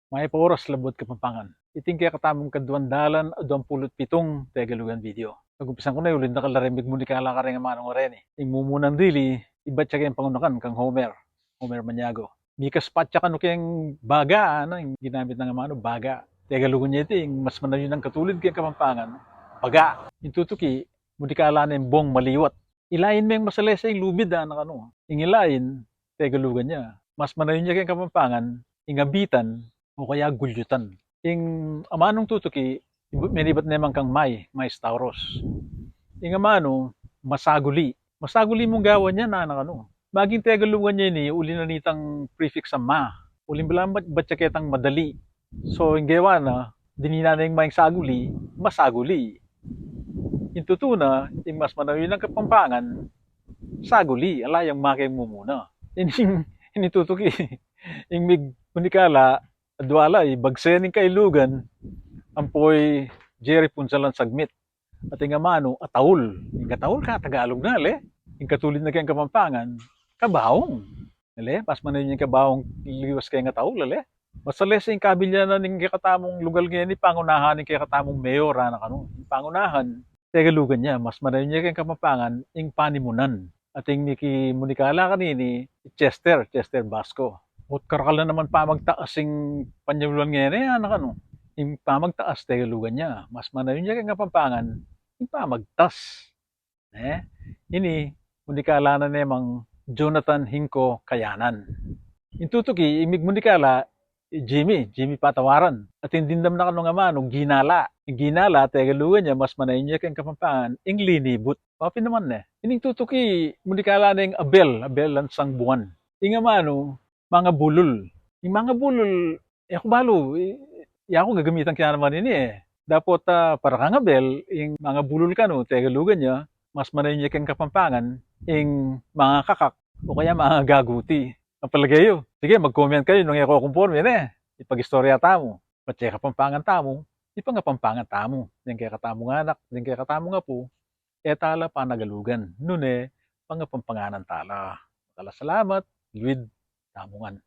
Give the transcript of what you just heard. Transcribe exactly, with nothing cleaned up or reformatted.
Mayap a oras, Labuad Kapampangan. Iting kekatamung kaduang dalan at duang pulu't pitung Tegalugan video. Pag-umpisan ku na, uli na kala reng migmunikala kareng amanung areni. Ing mumunang dili, ibat ya keng pangunakan kang Homer, Homer Maniago. Mikas patsa kanu keng baga, ana, ing ginamit nang amanu, baga. Tegalugan ya iti, ing mas manayun a katulid keng Kapampangan, baga. Ing tutuki, munikala neng bong maliwat. Ilain meng masalese ing lubid, ana kanu. Ing ilain, Tegalugan ya. Mas manayun ya keng Kapampangan ing abitan o kaya gulyutan. Ing amanung tutuki, ibu-, menibat ne man kang may, Maestaurus. Ing amanu, masaguli. Masaguli mung gawan yan, ana kanu. Maging Tegalugan ya ini, uli na nitang prefix a ma. Uling balamu bat-, bat ya ketang madali. So, ing gewa na, dininan ne ing ma ing saguli, masaguli. Ing tutu na, ing mas manayun a Kapampangan, saguli, ala yang ma keng mumuna. Ining, ining tutuki, ing migmunikala, adua la, ibagse ning kailugan, ampo i Jerry Punsalan Sagmit. At ing amanu, ataul. Ing ataul ka, Tagalog na, ale? Ing katulid na keng Kapampangan, kabaung. Ale, mas manayun yang kabaung liwas keng ataul, ale? Masalese ing kabilyanan ning kekatamung lugal ngeni, pangunahan ning kekatamung mayor, ana kanu. Ing pangunahan, Tegalugan ya, mas manayun ya keng Kapampangan, ing panimunan. At ing mikimunikala kanini, Chester, Chester Basco. Ot karakal na naman pamagtaas ing panyuluan ngeni, ana kanu. Ing pamagtaas, Tegalugan ya, mas manayun ya keng Kapampangan, ing pamagtas. Ne? Ini, munikala na ne mang Jonathan Hinco Kayanan. Ing tutuki, ing migmunikala, i Jimmy, Jimmy Patawaran. At ing dimdam na kanung amanu, ginala. Ing ginala, Tegalugan ya, mas manayun ya keng Kapampangan, ing linibut. Mapin naman ne. Ining tutuki, munikala neng Abel, Abel Lansang Buan. Ing amanu, mangabulul. Ing mangabulul, e ku balu, i-, yaku gagamitan ke naman ini e. Dapot, ah, para kang Abel, ing mangabulul kanu, Tegalugan ya, mas manayun ya keng Kapampangan, ing mangakakak, o kaya mangagaguti. Ang palagay yu? Sige, mag-comment kayu nung e ku kumporme, ne? Ipag-istorya tamu. Patse Kapampangan tamu, ipangapampangan tamu. Deng kekatamung anak, deng kekatamung apu, e tala panagalugan, nune pangapampanganan tala. Dakal a salamat, luid tamu ngan.